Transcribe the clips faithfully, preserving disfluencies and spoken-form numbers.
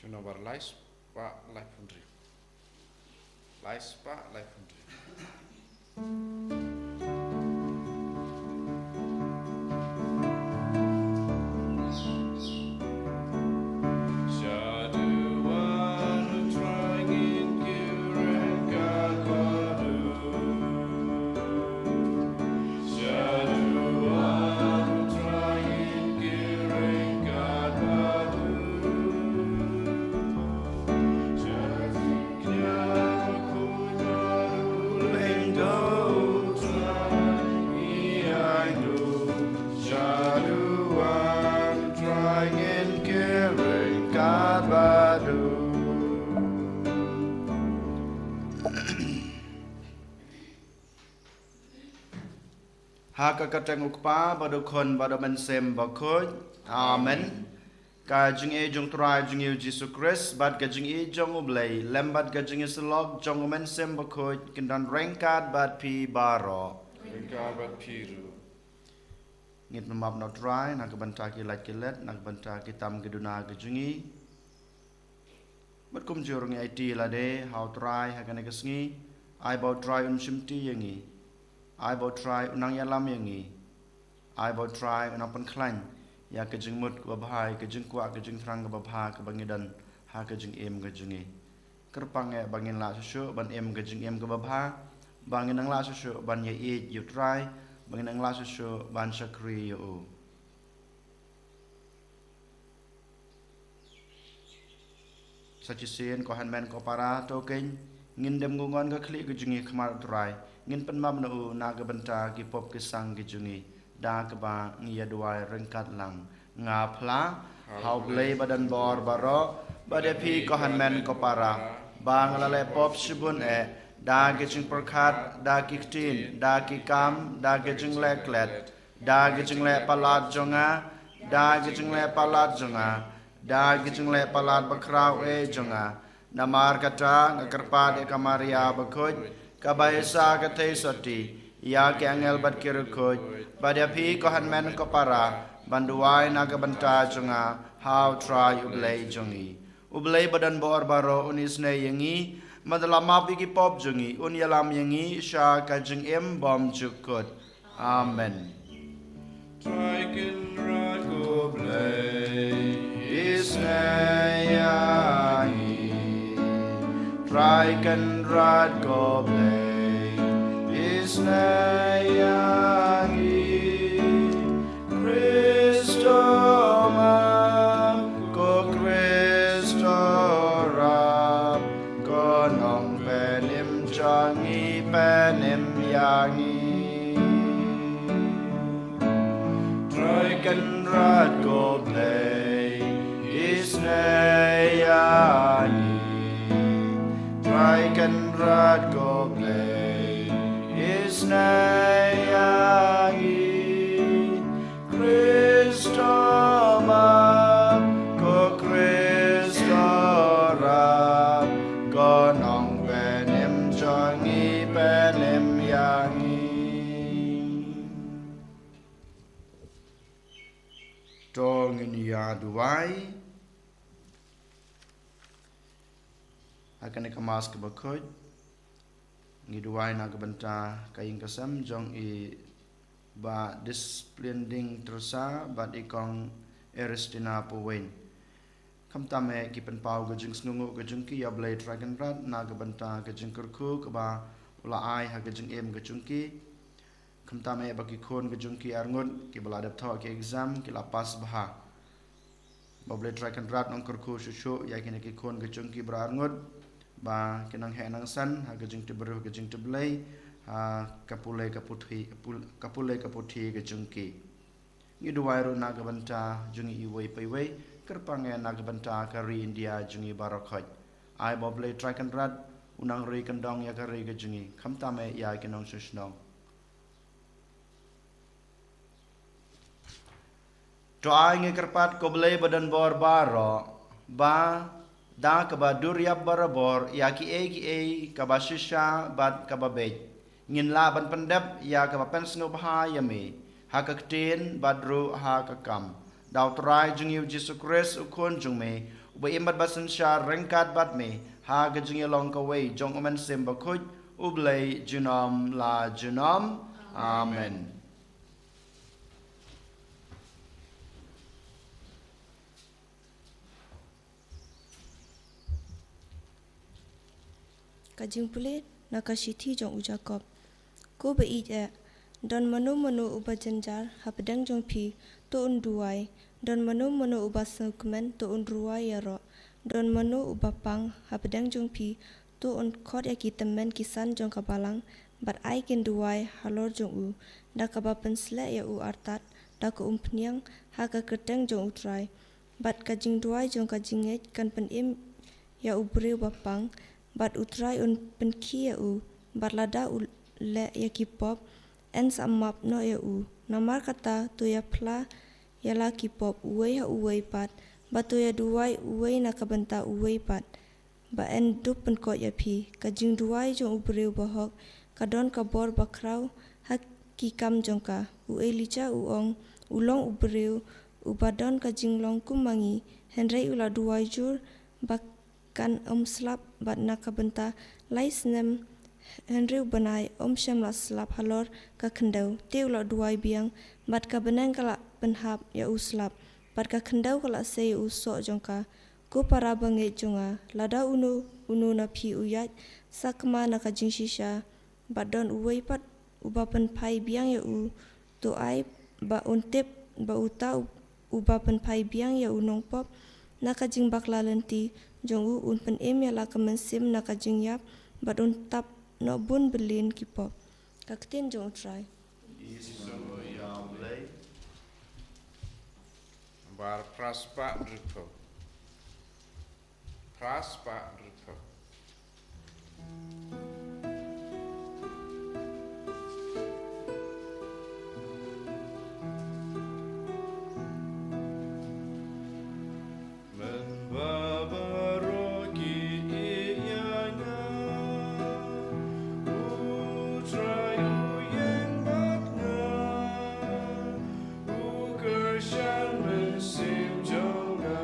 Nombar lai spah laiphew hynriew. Lai spah laiphew hynriew. Ha ka kyrteng u Kpa bad u Khun bad u Mynsiem Bakhuid. Amen. Ka jingïeit jong u Trai jong ngi u Jisu Khrist bad ka jingïeit jong u Blei lem bad ka jingïasyllok jong u Mynsiem Bakhuid kin don ryngkat bad phi baroh. Ryngkat bad phi ruh. Ngin pynmap na u Trai na ka bynta ki lait ki let, na ka bynta ki tam ki duna ki jong ngi. Bad kumjuh ruh ngi aiti lade ha u Trai ha kane ka sngi. Ai ba u Trai un shimti ïa ngi. Ai ba u Trai un nang ïalam ïa ngi. Ai ba u Trai un nang pynkhlaiñ ïa ka jingmut kaba bha, ïa ka jingkwah, ka jingthrang kaba bha kaba ngi don ha ka jingim ka jong ngi. Kyrpang eh ba ngin lah shuh shuh ban im ka jingim kaba bha, ba ngin nang lah shuh shuh ban ïaieit ïa u Trai, ba ngin nang lah shuh shuh ban shakri ïa u. Sa shisien ko hynmen ko para, to kein ngin dem ngungon ka khlieh ka jong ngi ha khmat u Trai, ngin pynmap na u na ka bynta ki pop ki sang ki jong ngi. Da kaba ngi ïa duwai ryngkat lang. Nga phla ha u Blei ba don bor baroh, bad ïa phi ko hynmen ko para, ba nga la leh pop shibun eh, da ki jingpyrkhat, da ki ktien, da ki kam, da ki jingleh klet, da ki jingleh palat jong nga, da ki jingleh palat jong nga, da ki jingleh palat bakhraw eh jong nga. Namar kata nga kyrpad ïa ka Maria Bakhuid, kaba ïa sa ka theisotti, ïa ki angel bad ki riewkhuid, bad ïa phi ko hynmen ko para, ban duwai na ka bynta jong nga ha u Trai u Blei jong ngi. U Blei ba don bor baroh un isynei ïa ngi, bad un la map ïa ki pop jong ngi, un ïalam ïa ngi sha ka jingim bymjukut. Amen. Trai Kynrad ko Blei, isynei ïa ngi. Trai Kynrad ko Blei, isynei ïa ngi. Khrist to map, ko Khrist to rap, ko Nongpynim jong ngi, pynim ïa ngi. Trai Kynrad ko Blei, isynei ïa ngi. Trai Kynrad ko Blei, isynei ïa ngi. Khrist to map, ko Khrist to rap, ko Nongpynim jong ngi, pynim ïa ngi. To ngin ïa duwai. Ha kane ka Mass kaba khuid ngi duwai na ka bynta ka ïing ka sem jong i Bah Displinding Tersa bad i Kong Eristina Puwein. Khamtam eh ki pynpaw ka jingsngewnguh ka jong ki ïa u Blei Trai Kynrad na ka bynta ka jingkyrkhu kaba u la ai ha ka jingim ka jong ki. Khamtam eh ba ki khun ka jong ki arngut kiba la dep thoh ki exam ki la pass bha. Ba u Blei Trai Kynrad un kyrkhu shuh shuh ïa kine ki khun ka jong ki baroh arngut ba kin nang heh nang san ha ka jingtip briew, ha ka jingtip Blei, ha ka pule ka puthi, pul-, ka pule ka puthi ka jong ki. Ngi duwai ruh na ka bynta jong ngi iwei pa iwei, kyrpang eh na ka bynta ka ri India jong ngi baroh khoit. Ai ba u Blei Trai Kynrad un nang ri kyndong ïa ka ri ka jong ngi, khamtam eh ïa ki nongshong shnong. To ai ngi kyrpad ko Blei ba don bor baroh, ba da kaba dur ïap barabor ïa kiei kiei kaba shisha bad kaba beit, ngin lah ban pyndep ïa kaba pynsngewbha ïa me ha ka ktien bad ruh ha ka kam. Da u Trai jong ngi u Jisu Khrist u Khun jong me, ba im bad ba synshar ryngkat bad me, ha ka jingïalong kawei jong U Mynsiem Bakhuid, U Blei junom la junom. Amen. Ka jingpule na ka shithi jong u Jakob. Ko ba ïeit eh, don mano mano uba jynjar hapdeng jong phi, to un duwai. Don mano mano uba sngewkmen, to un rwai ïaroh. Don mano uba pang hapdeng jong phi, to un khot ïa ki tymmen ki san jong ka balang, bad ai kin duwai halor jong u, da kaba pynsleh ïa u artat, da ka umphniang ha ka kyrteng jong U Trai. Bad ka jingduwai jong ka jingngeit kan pynim ïa u briew ba pang, bad U Trai un pynkhie ïa u, bad lada u leh ïa ki pop, yn sa map noh ïa u. Namar kata to ïa phla ïa la ki pop uwei ha uwei pat, bad to ïa duwai uwei na ka bynta uwei pat, ba yn dup pynkoit ïa phi. Ka jingduwai jong u briew ba hok ka don ka bor ba khraw ha ki kam jong ka. U Elijah u ong, u long u briew uba don ka jinglong kum ma ngi, hynrei u la duwai jur ba kan ym slap, bad na ka bynta lai snem hynriew bnai ym shym la slap halor ka khyndew. Te u la duwai biang, bad ka bneng ka la pynhap ïa u slap, bad ka khyndew ka la sei ïa u soh jong ka. Ko para bangeit jong nga, lada uno uno na phi u ïaid sakma na ka jingshisha, bad don uwei pat uba pynphai biang ïa u, to ai ba un tip ba uta u-, uba pynphai biang ïa u nongpop na ka jingbakla lynti jong u, un pynim ïa la ka mynsiem na ka jingïap, bad un tap noh bun bylliñ ki pop. Ka ktien jong U Trai. Ïa Blei. Bar phra spah hynriewphew. Phra spah hynriewphew. Mynba baroh ki ïeit ïa nga, U Trai u ïeng bad nga, u kyrshan mynsiem jong nga.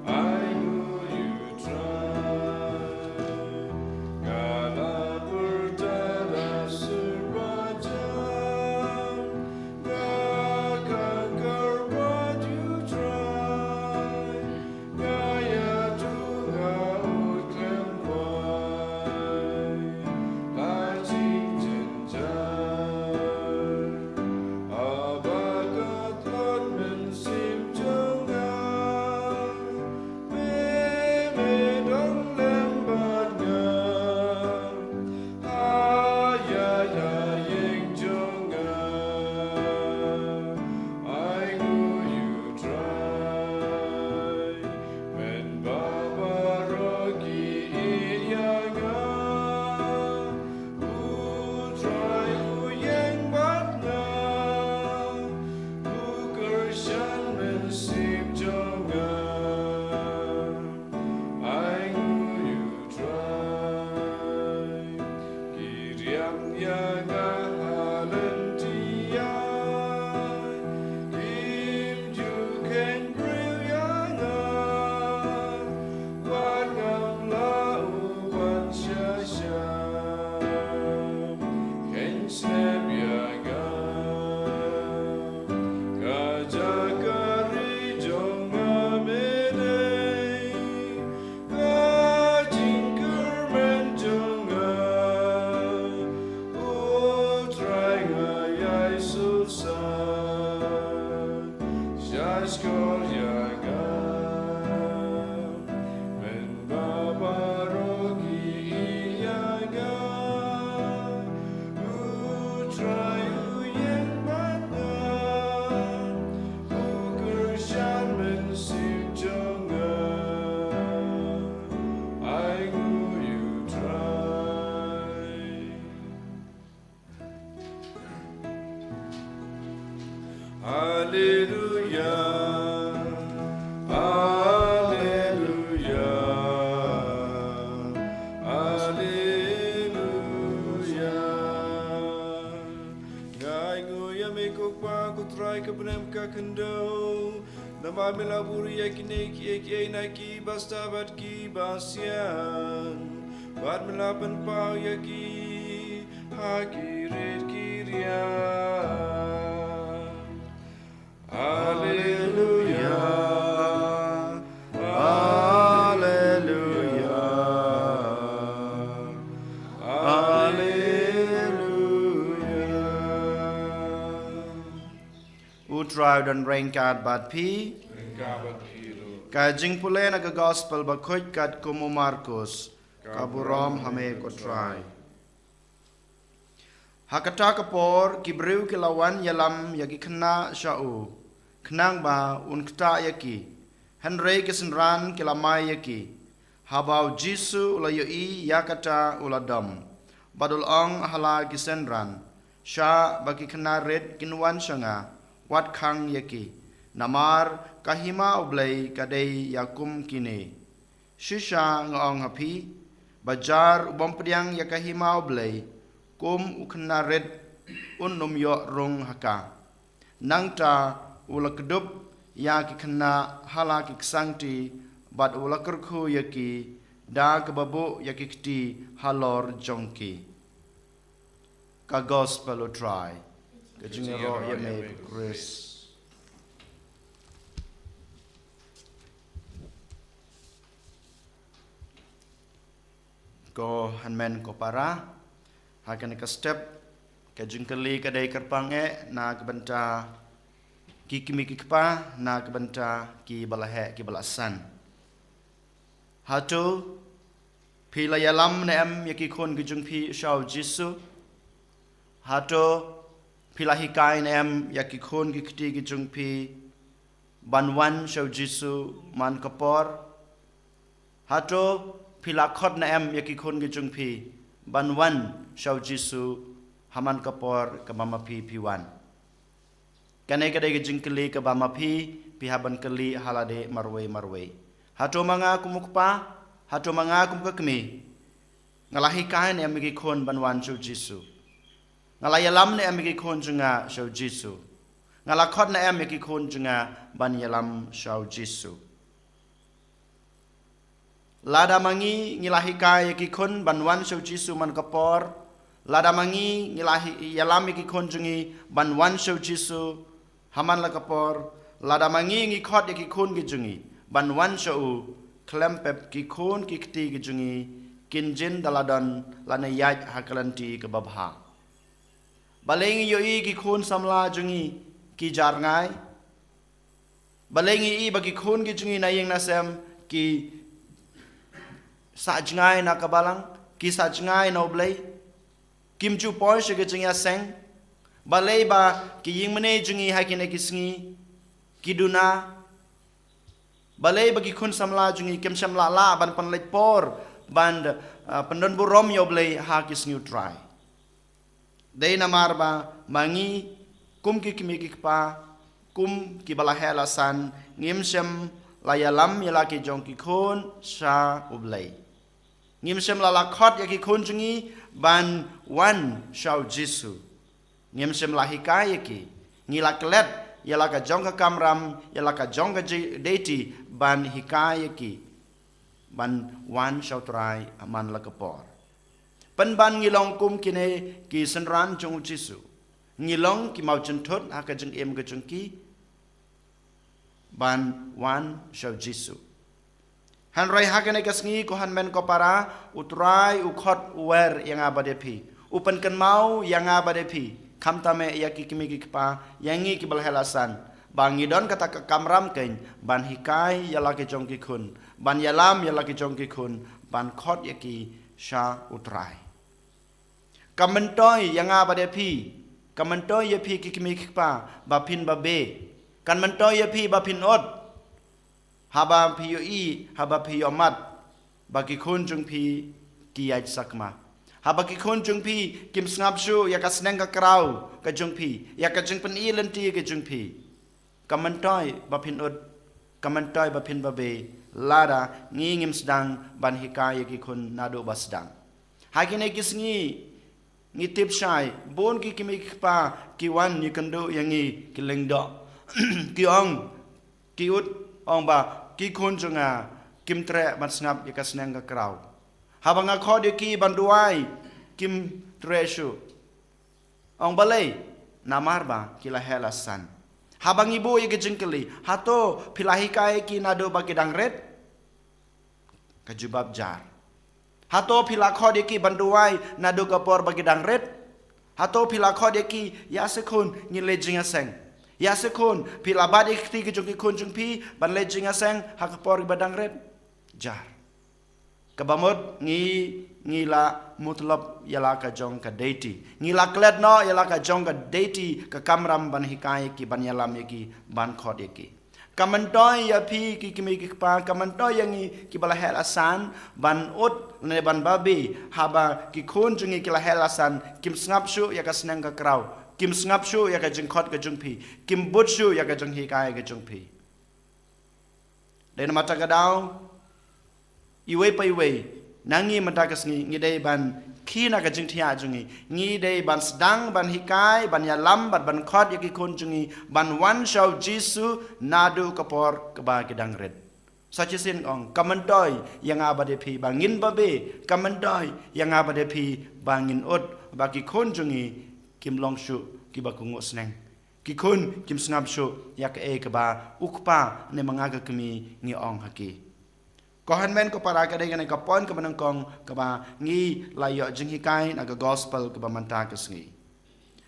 Ai nguh ïa U Trai, nga la pyrta la sur ba jam, nga kynghar bad U Trai, nga ïathuh nga u khlem wai la jingjynjar. Haba ka tlot mynsiem jong nga, me, me don lem bad nga. Ha ïa, ïa ïing jong nga. Ai nguh ïa U Trai. Mynba baroh ki ïeit ïa nga, U Trai u ïeng bad nga, u kyrshan mynsiem jong nga. Ai nguh ïa U Trai. Ki riam ïa nga ha lynti ïa, kim ju kheiñ briew ïa nga. Wat ngam lah u ban sha sha, kheiñ snem ïa nga. Ka jaka ri jong nga me dei, ka jingkyrmen jong nga. U Trai, nga ïai sngewsih, sngewsih ïa nga. Mynba baroh ki ïeit ïa nga, U Trai u ïeng bad nga, u kyrshan mynsiem jong nga. Ai nguh ïa U Trai. Haleluia, haleluia, haleluia. Nga ainguh ïa me ko Kpa, ko Trai ka bneng ka khyndew. Namar me la buhrieh ïa kine kiei kiei na ki bastad bad ki basian, bad me la pynpaw ïa ki ha ki rit ki riat. Alleluia, alleluia, alleluia. U Trai u don ryngkat bad phi. Ryngkat bad phi ruh. Ka jingpule na ka Gospel bakhuid katkum u Markus. Ka burom ha me ko Trai. Ha kata ka por ki briew ki la wan ïalam ïa ki khynnah sha u, khnang ba un ktah ïa ki. Hynrei ki synran ki la mai ïa ki. Haba u Jisu u la ïohi ïa kata u la dom, bad u la ong ha la ki synran, shah ba ki khynnah rit kin wan sha nga, wat khang ïa ki. Namar ka hima u Blei ka dei ïa kum kine. Shisha nga ong ha phi, ba jar u bym pdiang ïa ka hima u Blei kum u khynnah rit, un ym ïoh rung ha ka. Nangta u la kdup ïa ki khynnah ha la ki ksangti, bad u la kyrkhu ïa ki da kaba buh ïa ki kti halor jong ki. Ka Gospel u Trai. Ka jingïaroh ïa me ko Khrist. Ko hynmen ko para, ha kane ka step, ka jingkylli ka dei kyrpang eh na ka bynta ki kmie ki kpa, na ka bynta ki ba la heh ki ba la san. Hato phi la ïalam ne em ïa ki khun ki jong phi sha u Jisu? Hato phi la hikai ne em ïa ki khun ki kti ki jong phi ban wan sha u Jisu man ka por? Hato phi la khot ne em ïa ki khun ki jong phi ban wan sha u Jisu ha man ka por kaba ma phi phi wan? Kane ka dei ka jingkylli kaba ma phi phi hap ban kylli ha lade marwei marwei. Hato ma nga kum u kpa, hato ma nga kum ka kmie, nga la hikai ne em ïa ki khun ban wan sha u Jisu? Nga la ïalam ne em ïa ki khun jong nga sha u Jisu? Nga la khot ne em ïa ki khun jong nga ban ïalam sha u Jisu? Lada ma ngi ngi la hikai ïa ki khun ban wan sha u Jisu man ka por, lada ma ngi ngi la hi-, ïalam ïa ki khun jong ngi ban wan sha u Jisu ha man la ka por, lada ma ngi ngi khot ïa ki khun ki jong ngi ban wan sha u, khlem pep ki khun ki kti ki jong ngi kin jin da la don lane ïaid ha ka lynti kaba bha. Balei ngi ïohi ki khun samla jong ngi ki jar ngai? Balei ngi i ba ki khun ki jong ngi na ïing na sem ki sah jngai na ka Balang, ki sah jngai na u Blei, kim ju poi sha ka jingïaseng? Balei ba ki ïingmane jong ngi ha kine ki sngi ki duna? Balei ba ki khun samla jong ngi kim shym la lah ban pynleit por ban, ah, pyndon burom ïa u Blei ha ki sngi u Trai? Dei namar ba ma ngi kum ki kmie ki kpa, kum ki ba la heh la san, ngim shym la ïalam ïa la ki jong ki khun sha u Blei. Ngim shym la la khot ïa ki khun jong ngi ban wan sha u Jisu. Ngim shym la hikai ïa ki. Ngi la klet ïa la ka jong ka kamram, ïa la ka jong ka ji-, duty ban hikai ïa ki ban wan sha u Trai ha man la ka por. Pynban ngi long kum kine ki synran jong u Jisu. Ngi long ki mawjynthut ha ka jingim ka jong ki ban wan sha u Jisu. Hynrei ha kane ka sngi ko hynmen ko para, u Trai u khot u wer ïa nga bad ïa phi. U pynkynmaw ïa nga bad ïa phi. Khamtam eh ïa ki kmie ki kpa, ïa ngi ki ba la heh la san, ba ngi don kata ka kamram kein ban hikai ïa la ki jong ki khun, ban ïalam ïa la ki jong ki khun, ban khot ïa ki sha u Trai. Ka myntoi ïa nga bad ïa phi, ka myntoi ïa phi ki kmie ki kpa, ba phin ba beh. Kan myntoi ïa phi ba phin ot. Haba phi ïohi, haba phi ïohmad ba ki khun jong phi ki ïaid sakma, haba ki khun jong phi kim sngap shuh ïa ka sneng ka kraw ka jong phi, ïa ka jingpyni lynti ka jong phi. Ka myntoi ba phin ot, ka myntoi ba phin ba beh, lada ngi ngim sdang ban hikai ïa ki khun naduh ba sdang. Ha kine ki sngi ngi tip shai, bun ki kmie ki kpa ki wan ïakynduh ïa ngi, ki lyngdoh. Ki ong, Ki ud, ong ba, ki khun jong nga, kim treh ban sngap ïa ka sneng ka kraw. Haba nga khot ïa ki ban duwai, kim treh shuh. Ong balei, namar ba ki la heh la san. Haba ngi buh ïa ki jingkylli, hato phi la hikai ïa ki naduh ba ki dang rit? Ka jubab jar. Hato phi la khot ïa ki ban duwai naduh ka por ba ki dang rit? Hato phi la khot ïa ki, ïa se khun, ngin leit jingïaseng. Ïa se khun, phi la bat ïa ki kti ki jong ki khun jong phi ban leit jingïaseng ha ka por ba dang rit? Jar. Kaba mut ngi, ngi la mutlop ïa la ka jong ka deiti. Ngi la klet noh ïa la ka jong ka deiti, ka kamram ban hikai ïa ki, ban ïalam ïa ki, ban khot ïa ki. Ka myntoi ïa phi ki kmie ki kpa, ka myntoi ïa ngi kiba la heh la san, ban ud ne ban babe, haba ki khun jong ngi ki la heh la san, kim sngap shuh ïa ka sneng ka kraw, kim sngap shuh ïa ka jingkhot ka jong phi, kim bud shuh ïa ka jinghikai ka jong phi. Dei namar kata ka daw, iwei pa iwei na ngi mynta ka sngi, ngi dei ban khie na ka jingthiah jong ngi. Ngi dei ban sdang, ban hikai, ban ïalam, ban, ban khot ïa ki khun jong ngi ban wan sha u Jisu naduh ka por kaba ki dang rit. Sa shisien ong, ka myntoi ïa nga bad ïa phi ba ngin babe, ka myntoi ïa nga bad ïa phi ba ngin ud ba ki khun jong ngi kim long shuh kiba kohnguh sneng. Ki khun kim sngap shuh ïa kaei kaba u kpa ne ma nga ka kmie ngi ong ha ki. Ko hynmen ko para, ka dei kane ka point kaba nyngkong kaba ngi la ïoh jinghikai na ka gospel kaba mynta ka sngi.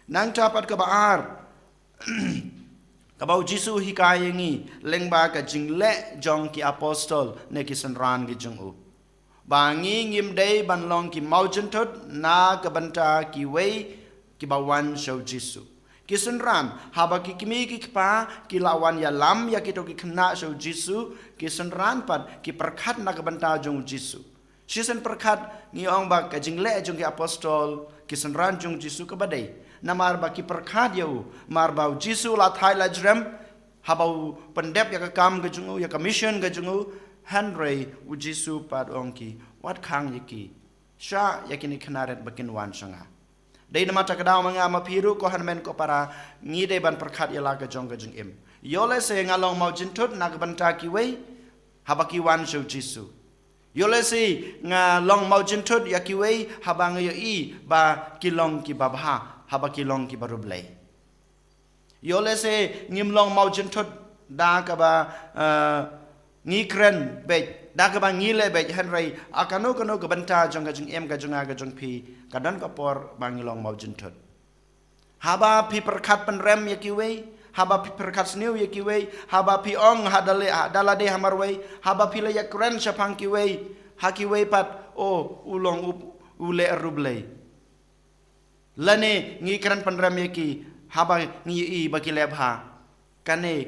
Nangta pat kaba ar, kaba u Jisu u hikai ïa ngi lyngba ka jingleh jong ki apostol ne ki synran ki jong u, ba ngi ngim dei ban long ki mawjynthut na ka bynta kiwei kiba wan sha u Jisu. Ki synran, haba ki kmie ki kpa ki la wan ïalam ïa kito ki khynnah sha u Jisu, ki synran pat ki pyrkhat na ka bynta jong u Jisu. Shisien pyrkhat ngi ong ba ka jingleh jong ki apostol, ki synran jong u Jisu kaba dei. Namar ba ki pyrkhat ïa u, namar ba u Jisu la thait la jrem, haba u pyndep ïa ka kam ka jong u, ïa ka mission ka jong u, hynrei u Jisu pat u ong ki, wat khang ïa ki. Shah ïa kine ki khynnah rit ba kin wan sha nga. Dei namar kata ka daw ma nga ma phi ruh ko hynmen ko para, ngi dei ban pyrkhat ïa la ka jong ka jingim. Ïoh lehse nga long mawjynthut na ka bynta kiwei haba ki wan sha u Jisu. Ïoh lehse nga long mawjynthut ïa kiwei haba nga ïohi ba ki long kiba bha, haba ki long kiba riewblei. Ïoh lehse ngim long mawjynthut da kaba, eh, ngi kren beit, da kaba ngi leh beit, hynrei ha kano kano ka bynta jong ka jingim ka jong nga ka jong phi, ka don ka por ba ngi long mawjynthut. Haba phi pyrkhat pynrem ïa kiwei, haba phi pyrkhat sniew ïa kiwei, haba phi ong ha da lade, ha da lade ha marwei, haba phi la ïakren shaphang kiwei, ha kiwei pat, oh, u long u, u leh riewblei. Lane ngi kren pynrem ïa ki haba ngi ïohi ba ki leh bha. Kane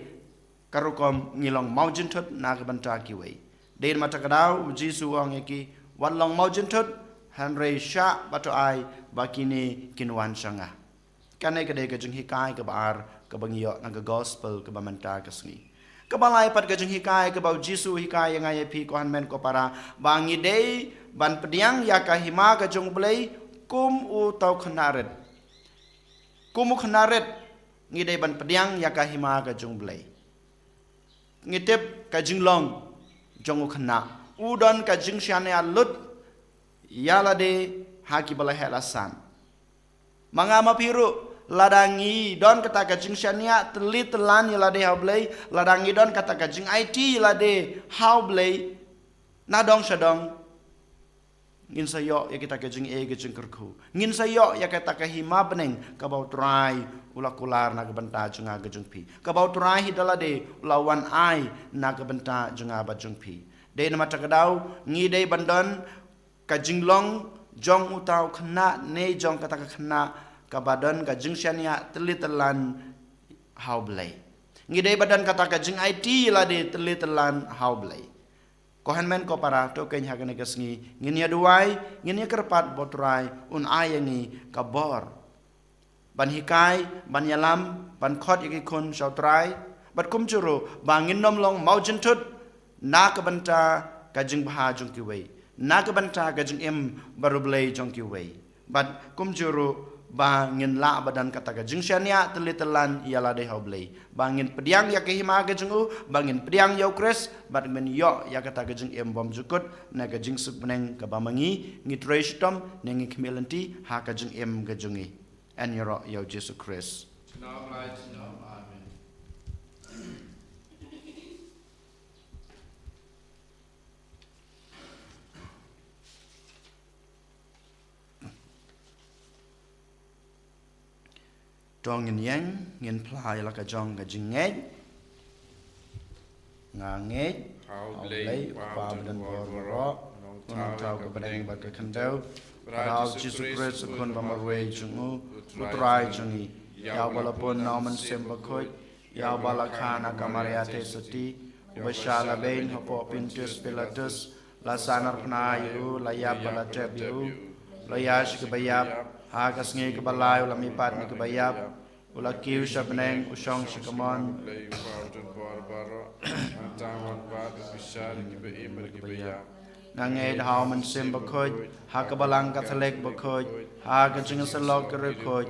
ka rukom ngi long mawjynthut na ka bynta kiwei. Dei namar kata ka daw u Jisu u ong ïa ki, wat long mawjynthut, hynrei shah bad to ai ba kine kin wan sha nga. Kane ka dei ka jinghikai kaba ar kaba ngi ïoh na ka gospel kaba mynta ka sngi. Kaba lai pat ka jinghikai kaba u Jisu u hikai ïa nga ïa phi ko hynmen ko para, ba ngi dei ban pdiang ïa ka hima ka jong u Blei kum uta u khynnah rit. Kum u khynnah rit ngi dei ban pdiang ïa ka hima ka jong u Blei. Ngi tip ka jinglong jong u khynnah, u don ka jingshaniah lut ïa lade ha kiba la heh la san. Ma nga ma phi ruh, lada ngi don kata ka jingshaniah tylli tyllan ïa lade ha u Blei, lada ngi don kata ka jingaiti ïa lade ha u Blei, na dong sha dong, ngin sa ïoh ïa kita ka jingeh ka jingkyrkhu. Ngin sa ïoh ïa kata ka hima bneng kaba u Trai u la kular na ka bynta jong nga ka jong phi, kaba u Trai hi da lade u la wan ai na ka bynta jong nga bad jong phi. Dei namar kata ka daw ngi dei ban don ka jinglong jong uta u khynnah ne jong kata ka khynnah kaba don ka jingshaniah tylli tyllan ha u Blei. Ngi dei ban don kata ka jingaiti ïa lade tylli tyllan ha u Blei. Ko hynmen ko para, to keiñ ha kane ka sngi ngin ïa duwai, ngin ïa kyrpad ba u Trai un ai ïa ngi ka bor ban hikai, ban ïalam, ban khot ïa ki khun sha u Trai. Bad kumjuh ruh ba ngin nym long mawjynthut na ka bynta ka jingbha jong kiwei, na ka bynta ka jingim ba riewblei jong kiwei. Bad kumjuh ruh ba ngin lah ba don kata ka jingshaniah tylli tyllan ïa lade ha U Blei, ba ngin pdiang ïa ka hima ka jong U, ba ngin pdiang ïa U Khrist, bad ngin ïoh ïa kata ka jingim bymjukut, na ka jingsuk bneng kaba ma ngi ngi trei shitom, ne ngi khmih lynti ha ka jingim ka jong ngi. Yn ïaroh ïa U Jisu Khrist. Amen. To ngin ïeng, ngin phla ïa la ka jong ka jingngeit. Nga ngeit ha U Blei, U Kpa badonbor baroh, U Nongthaw ka bneng bad ka khyndew, bad ha U Jisu Khrist U Khun ba marwei jong U, U Trai jong ngi, ïa uba la pun na U Mynsiem Bakhuid, ïa uba la kha na ka Maria Theisotti, uba shah la beiñ hapoh Pontius Pilatus, la sahnarphna ïa U, la ïap bad la tep ïa U, la ïaid sha kaba ïap, ha ka sngi kaba lai U la mihpat na kiba ïap, U la kiew sha bneng, U shong sha kamon. Nga ngeit ha U Mynsiem Bakhuid, ha ka Balang Katholik bakhuid, ha ka jingïasyllok ki riewkhuid,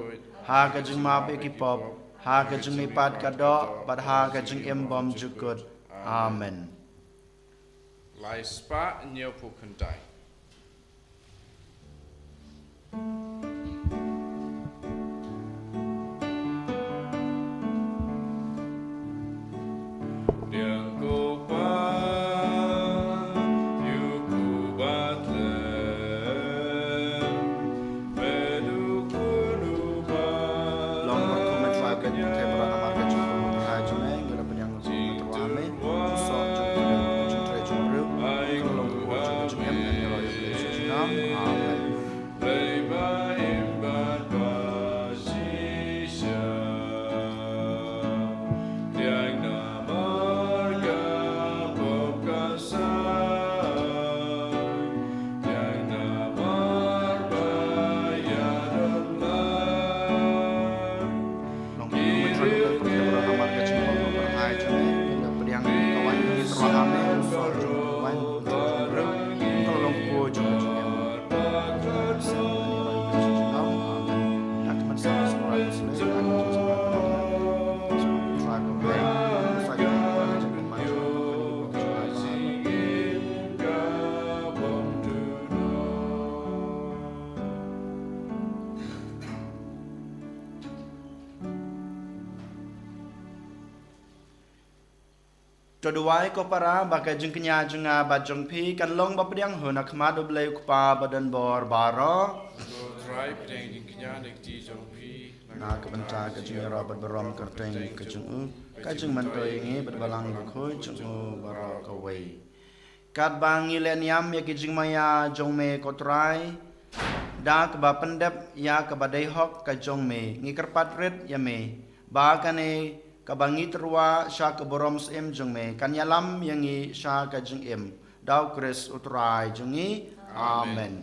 ha ka jingmap ïa ki pop, ha ka jingmihpat ka doh, bad ha ka jingim bymjukut. Amen. Lai spah hynñiewphew khyndai. Long markhong mynta ka jingtharai namar ka jingkyrkhu ka jong me, ngi la pdiang. Amen. Long ki ruh mynta ka dei ka dei ka namar ka jingmong ka hai jong me, ka pdiang ka waiñ ka tyrwa ha me, u sol jong ka waiñ ka tyrwa jong ka riew, ka long kpo jong ka jingim. Dak man sa sa ra sa le ka jingim. To duwai ko para ba ka jingkñia jong nga bad jong phi kan long ba pdiang hun ha khmat U Blei U Kpa badonbor baroh. Ko Trai, pdiang jingkñia na ka kti jong phi na ka bynta ka jingïaroh bad burom kyrteng ka jong U, ka jingmyntoi ïa ngi bad Balang Bakhuid jong U baroh kawei. Katba ngi leh niam ïa ki jingmaïa jong me ko Trai, da kaba pyndep ïa kaba dei hok ka jong me, ngi kyrpad rit ïa me ba kane kaba ngi tyrwa sha ka burom syiem jong me kan ïalam ïa ngi sha ka jingim. Da U Khrist U Trai jong ngi. Amen. Amen.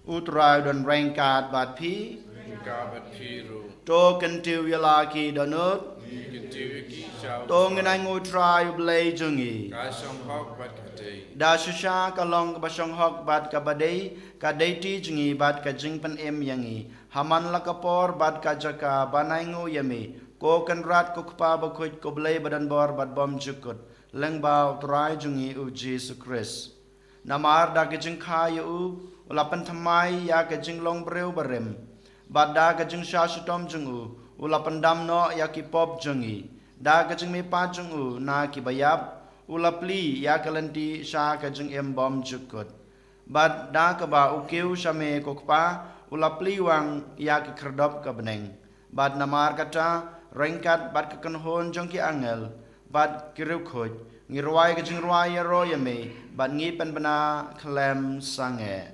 U Trai u don ryngkat bad phi. Ryngkat bad phi ruh. To kyntiew ïa la ki dohnud. Ngi kyntiew ïa ki sha u Trai. To ngin ainguh U Trai U Blei jong ngi. Ka shong hok bad ka dei. Da shisha ka long kaba shong hok bad kaba dei, ka dei ti jong ngi bad ka jingpynim ïa ngi. Ha man la ka por bad ka jaka ban ainguh ïa me, ko Kynrad ko Kpa Bakhuid ko Blei badonbor bad bymjukut, lyngba U Trai jong ngi U Jisu Khrist. Namar da ka jingkha ïa U, U la pynthymmai ïa ka jinglong briew barim. Bad da ka jingshah shitom jong U, U la pyndam noh ïa ki pop jong ngi. Da ka jingmihpat jong U na kiba ïap, U la plie ïa ka lynti sha ka jingim bymjukut. Bad da kaba U kiew sha me ko Kpa, U la plie wang ïa ka khyrdop ka bneng. Bad namar kata, ryngkat bad ka kynhun jong ki angel bad ki riewkhuid, ngi rwai ka jingrwai ïaroh ïa me, bad ngi pynbna khlem sangeh.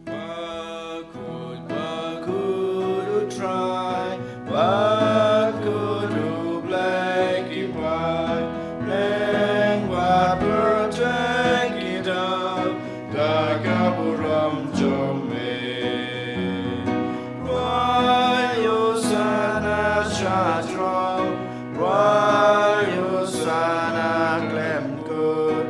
Bakhuid, bakhuid U Trai, bakhuid U Blei ki paidbah, lyngba pyrthei ki dap da ka burom jong me. Rwai Hosana sha throne, rwai Hosana khlem kut,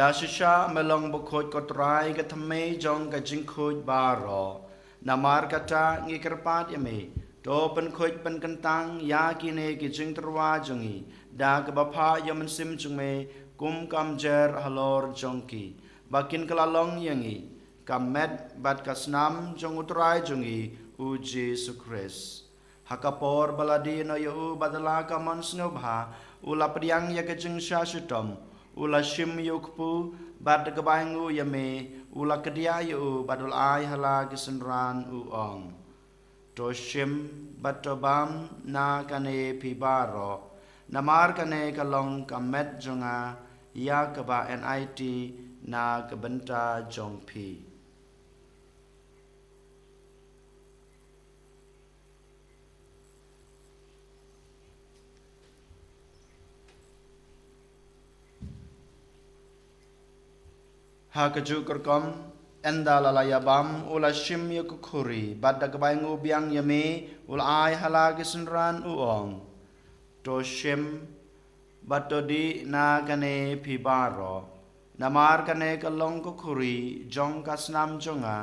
Da shisha me long bakhuid, ko Trai, ka thymmei jong ka jingkhuid baroh. Namar kata ngi kyrpad ïa me, to pynkhuid pynkyntang ïa kine ki jingtyrwa jong ngi da kaba phah ïa u Mynsiem jong me kum ka mjer halor jong ki, ba kin kylla long ïa ngi ka met bad ka snam jong u Trai jong ngi, u Jisu Khrist. Ha ka por ba la die noh ïa u bad la ka mon sngewbha, u la pdiang ïa ka jingshah shitom, u la shim ïa u kpu, bad da kaba ainguh ïa me, u la kdiah ïa u bad u la ai ha la ki synran, u ong: To shim bad to bam na kane phi baroh, namar kane ka long ka met jong nga, ïa kaba enait na ka bynta jong phi. Ha kajuh ka rukom, ynda la la ïa bam, u la shim ïa ka khuri, bad da kaba ainguh biang ïa me, u la ai ha la ki synran, u ong: To shim bad to dih na kane phi baroh, namar kane ka long ka khuri jong ka snam jong nga,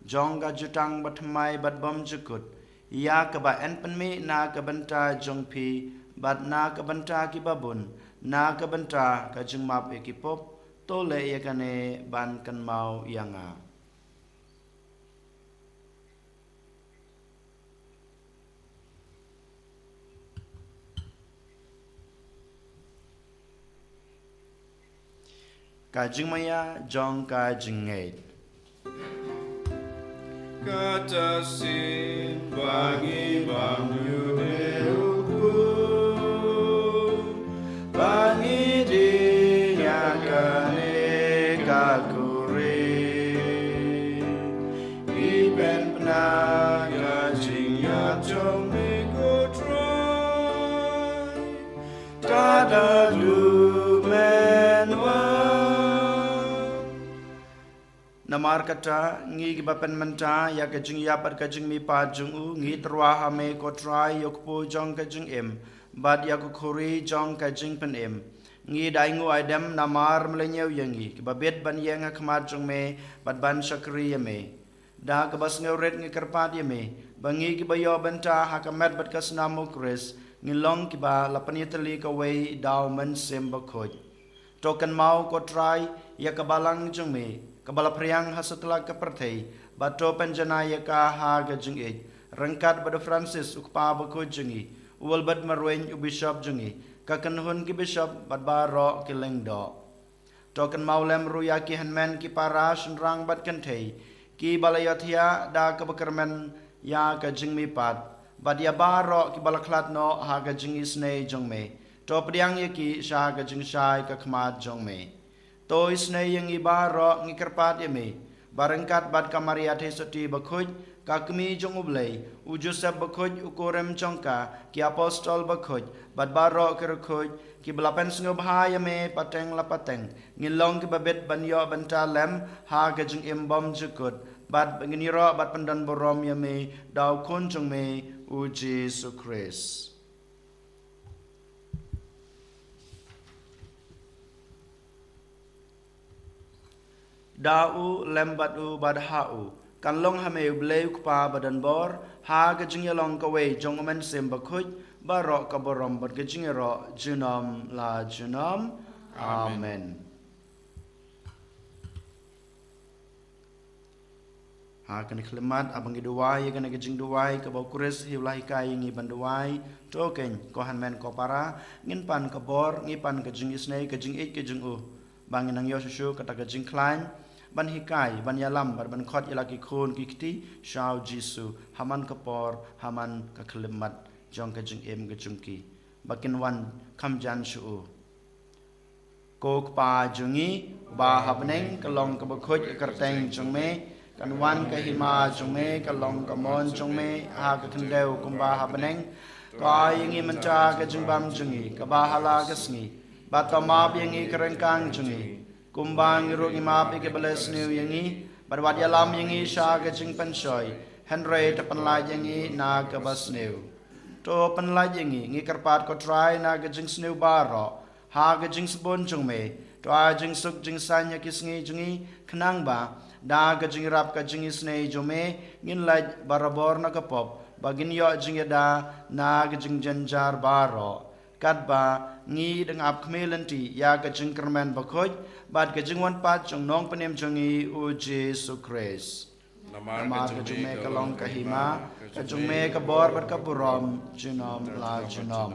jong ka jutang bathymmai bad bymjukut, ïa kaba yn pynmih na ka bynta jong phi bad na ka bynta kiba bun, na ka bynta ka jingmap ïa ki pop. To leh ïa kane ban kynmaw ïa nga. Ka jingmaïa jong ka jingngeit. Kata shisien ba ngi bam ïa u kpu, ba ngi dih ïa kane ka khuri, ngi pynbna ka jingïap jong me, ko Trai, tad haduh men wan. Namar kata, ngi kiba pynmynta ïa ka jingïap bad ka jingmihpat jong u, ngi tyrwa ha me, ko Trai, ïa u kpu jong ka jingim bad ïa ka khuri jong ka jingpynim. Ngi da ainguh aidem namar me la ñiew ïa ngi kiba bit ban ïeng ha khmat jong me bad ban shakri ïa me. Da kaba sngewrit ngi kyrpad ïa me ba ngi kiba ïoh bynta ha ka met bad ka snam u Khrist, ngi long kiba la pynïatylli kawei da u Mynsiem Bakhuid. To kynmaw, ko Trai, ïa ka balang jong me kaba la phriang ha satlak ka pyrthei, bad to pynjanai ïa ka ha ka jingïeit, ryngkat bad u Francis u kpa bakhuid jong ngi, u Albert Marwein u bishop jong ngi, ka kynhun ki bishop bad baroh ki lyngdoh. To kynmaw lem ruh ïa ki hynmen ki para, shynrang bad kynthei, kiba la ïohthiah da kaba kyrmen ïa ka jingmihpat, bad ïa baroh kiba la khlad noh ha ka jingisynei jong me. To pdiang ïa ki sha ka jingshai ka khmat jong me. To isynei ïa ngi baroh, ngi kyrpad ïa me, ba ryngkat bad ka Maria Theisotti bakhuid, ka Kmie jong u Blei, u Joseph bakhuid, u kurim jong ka, ki apostol bakhuid, bad baroh ki riewkhuid kiba la pynsngewbha ïa me pateng la pateng, ngin long kiba bit ban ïoh bynta lem ha ka jingim bymjukut, bad ngin ïaroh bad pyndonburom ïa me da u Khun jong me, u Jisu Khrist. Da u, lem bad u, bad ha u, kan long ha me u Blei u Kpa badonbor, ha ka jingïalong kawei jong u Mynsiem Bakhuid, baroh ka burom bad ka jingïaroh junom la junom. Amen. Amen. Ha kane ka khyllipmat, haba ngi duwai ïa kane ka jingduwai kaba u Khrist hi u la hikai ïa ngi ban duwai, to keiñ, ko hynmen ko para, ngin pan ka bor, ngi pan ka jingisynei, ka jingïeit ka jong u, ba ngin nang ïoh shuh shuh kata ka jingkhlaiñ ban hikai, ban ïalam bad ban khot ïa la ki khun ki kti sha u Jisu ha man ka por, ha man ka khyllipmat jong ka jingim ka jong ki, ba kin wan kham jan sha u. Ko Kpa jong ngi uba ha bneng, ka long kaba khuid ka kyrteng jong me, kan wan ka hima jong me, ka long ka mon jong me ha ka khyndew kumba ha bneng. To ai ïa ngi mynta ka jingbam jong ngi kaba ha la ka sngi, bad to map ïa ngi ka ryngkang jong ngi, kumba ngi ruh ngi map ïa kiba leh sniew ïa ngi, bad wat ïalam ïa ngi sha ka jingpynshoi, hynrei to pynlait ïa ngi na kaba sniew. To pynlait ïa ngi, ngi kyrpad ko Trai, na ka jingsniew baroh, ha ka jingsbun jong me, To ai jingsuk jingsaiñ ha ki sngi jong ngi, khnang ba da ka jingïarap ka jingisynei jong me ngin lait barabor na ka pop, ba ngin ïoh jingïada na ka jingjynjar baroh. Katba ngi dang ap khmih lynti ïa ka jingkyrmen bakhuid bad ka jingwan pat jong Nongpynim jong ngi u Jisu Khrist. Namar ka jong me ka long ka hima, ka jong me ka bor bad ka burom junom la junom.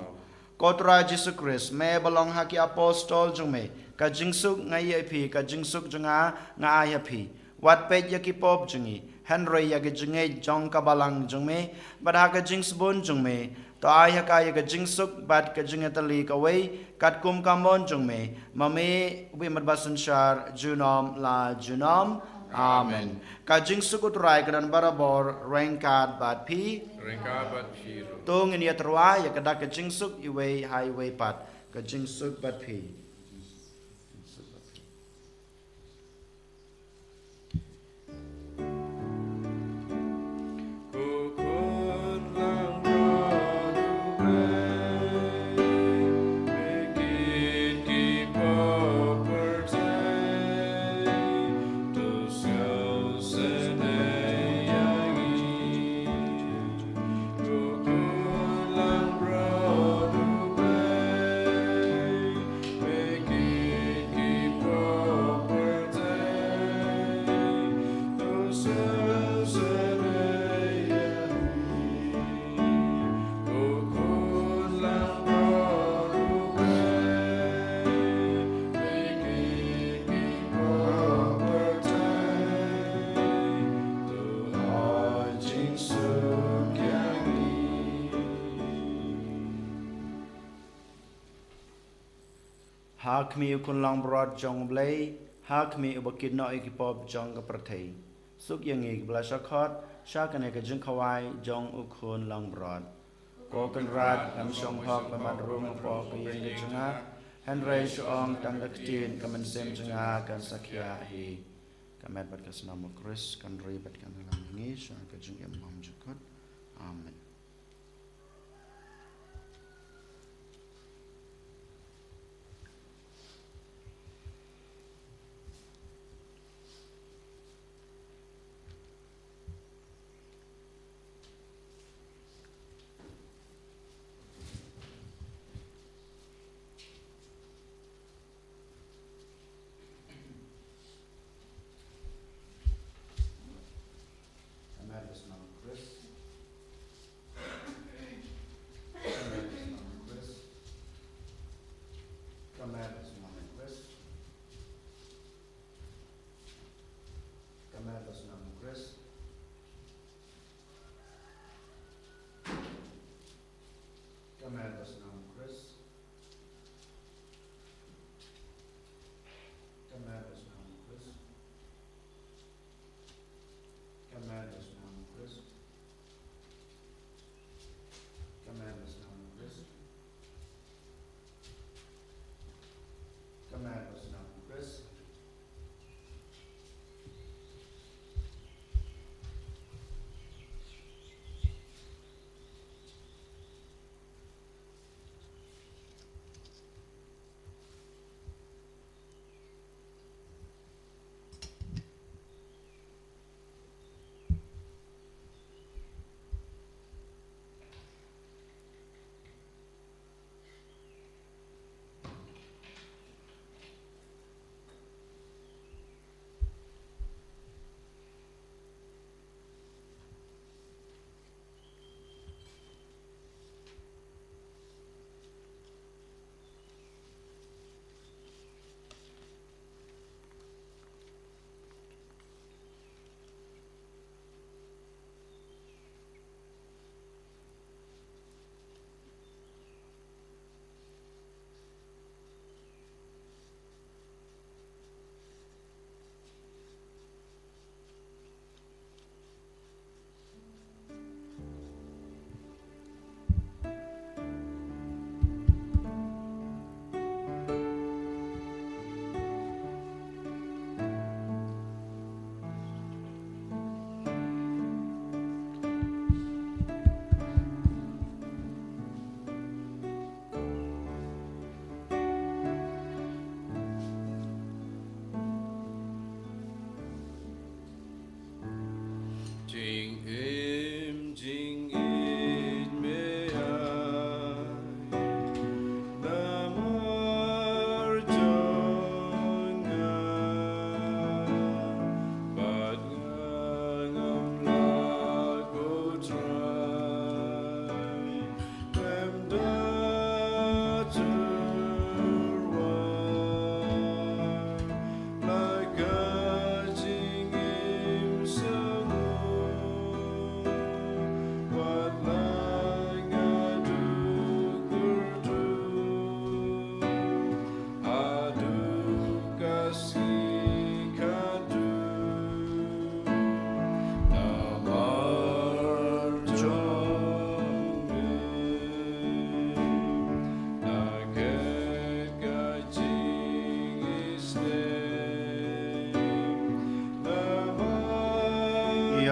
Ko Trai Jisu Khrist, me ba long ha ki apostol jong me ka jingsuk nga ïa phi, ka jingsuk jong nga nga ai ha phi. Wat peit ïa ki pop jong ngi, hynrei ïa ka jingngeit jong ka balang jong me, bad ha ka jingsbun jong me, to ai ha ka ïa ka jingsuk bad ka jingïatylli kawei katkum ka mon jong me, ma me u bym bad ba synshar junom la junom. Amen. Ka jingsuk u Trai ka don barabor ryngkat bad phi. Ryngkat bad phi ruh. To ngin ïa tyrwa ïa ka dak ka jingsuk iwei ha iwei pat. Ka jingsuk bad phi. Ha khmih u khun langbrot jong U Blei, ha khmih uba kit noh ïa ki pop jong ka pyrthei. Suk ïa ngi kiba la shah khot sha kane ka jingkhawai jong u khun langbrot. Ko Kynrad, ngam shong hok ban mat rung hapoh ka ïing ka jong nga, hynrei shu ong tang ka ktien, ka mynsiem jong nga kan sa khiah hi. Ka met bad ka snam u Khrist kan ri bad kan ïalam ïa ngi sha ka jingim bymjukut. Amen.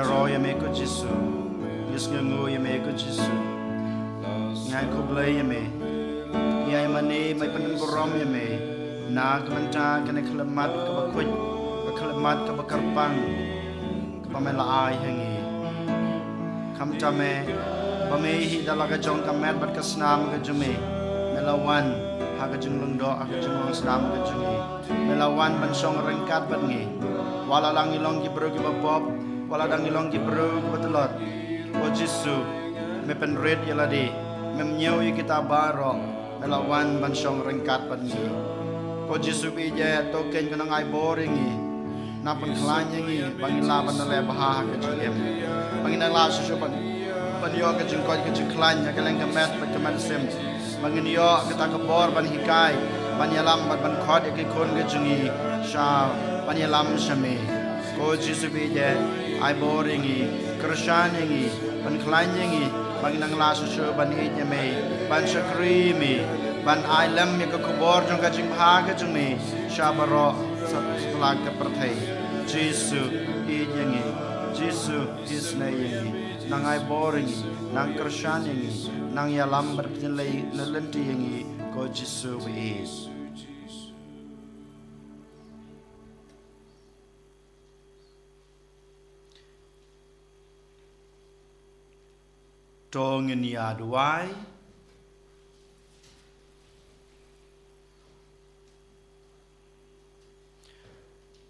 Ro ïa me ko Jisu, ngi sngewnguh ïa me ko Jisu. Ngi ai khublei ïa me. Ngi ai mane, me pynburom ïa me. Na ka bynta kane ka khyllipmat kaba khuid, ka khyllipmat kaba kyrpang, kaba me la ai ha ngi. Khamtam me, ba me hi da la ka jong ka met bad ka snam ka jong me, me la wan ha ka jinglong doh, ha ka jinglong snam ka jong ngi. Me la wan ban shong ryngkat bad ngi. Wat la dang ngi long ki briew kiba pop, wat la dang ngi long ki briew kiba tlot, ko Jisu, me pynrit ïa lade, mem ñiew ïa kita baroh. Me la wan ban shong ryngkat bad ngi. Ko Jisu, ba ïeit, to khein, kynmaw, ai bor ïa ngi. Nang pynkhlaiñ ïa ngi ba ngin lah ban leh bha ha ka jingim, ba ngin nang lah shuh shuh ban, ban ïoh ka jingkoit ka jingkhlaiñ ha ka liang ka met bad ka mynsiem, ba ngin ïoh kata ka bor ban hikai, ban ïalam bad ban khot ïa ki khun ka jong ngi sha, ban ïalam sha me. Ko Jisu, ba ïeit, ai bor ïa ngi, kyrshan ïa ngi, pynkhlaiñ ïa ngi ba ngin nang lah shuh shuh ban ïeit ïa me, ban shakri me, ban ai lem ïa ka khubor jong ka jingbha ka jong me sha baroh sa, sa la ka pyrthei. Jisu, ïeit ïa ngi. Jisu, isynei ïa ngi. Nang ai bor ïa ngi, nang kyrshan ïa ngi, nang ïalam bad pynleit na lynti ïa ngi, ko Jisu, ba ïeit. To ngin ïa duwai.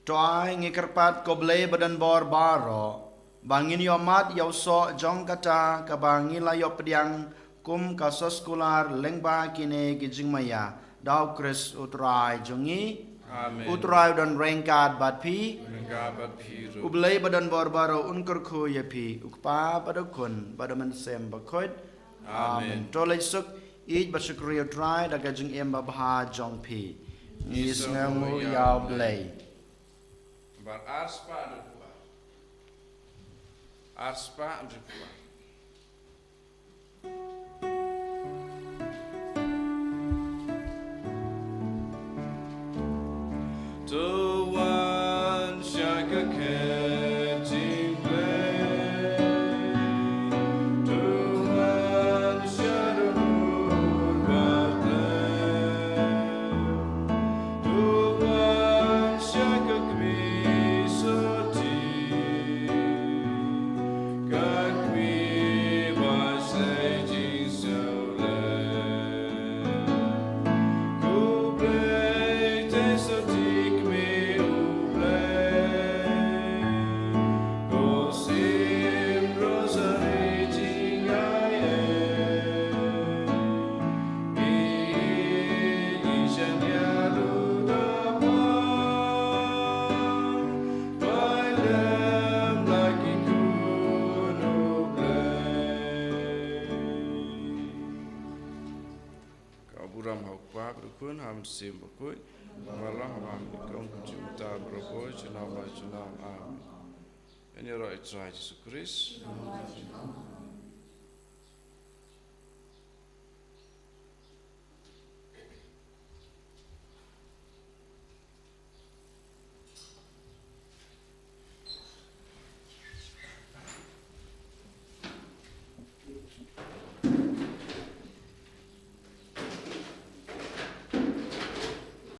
To ai ngi kyrpad, ko Blei ba don bor baroh, ba ngin ïoh mad ïa u soh jong kata kaba ngi la ïoh pdiang kum ka soskular lyngba kine ki jingmaïa, da u Khrist u Trai jong ngi. Amen. U Trai u don ryngkat bad phi. Ryngkat bad phi ruh. U Blei ba don bor baroh un kyrkhu ïa phi, u Kpa bad u Khun bad u Mynsiem Bakhuid. Amen. Amen. To leit suk, ïeit bad shakri ïa u Trai da ka jingim babha jong phi. Ngi sngewnguh ïa u Blei. Bar ar spah dukwa. Ar spah dukwa. To wan sha ka kyrteng Blei. To wan sha ka kyrteng Blei. To wan sha ka kmie sotti. Ka kmie ba shai jingsngewlem. Ko Blei te sotti kmie, U Blei. Ko sim rosari jingai eh. Ka burom ha u Kpa bad u Khun, ha u Mynsiem Bakhuid. Ba la ha bam kum ka jingmut baroh, junom la junom. Amen. Ngan ïaroh ïa u Trai Jisu Khrist.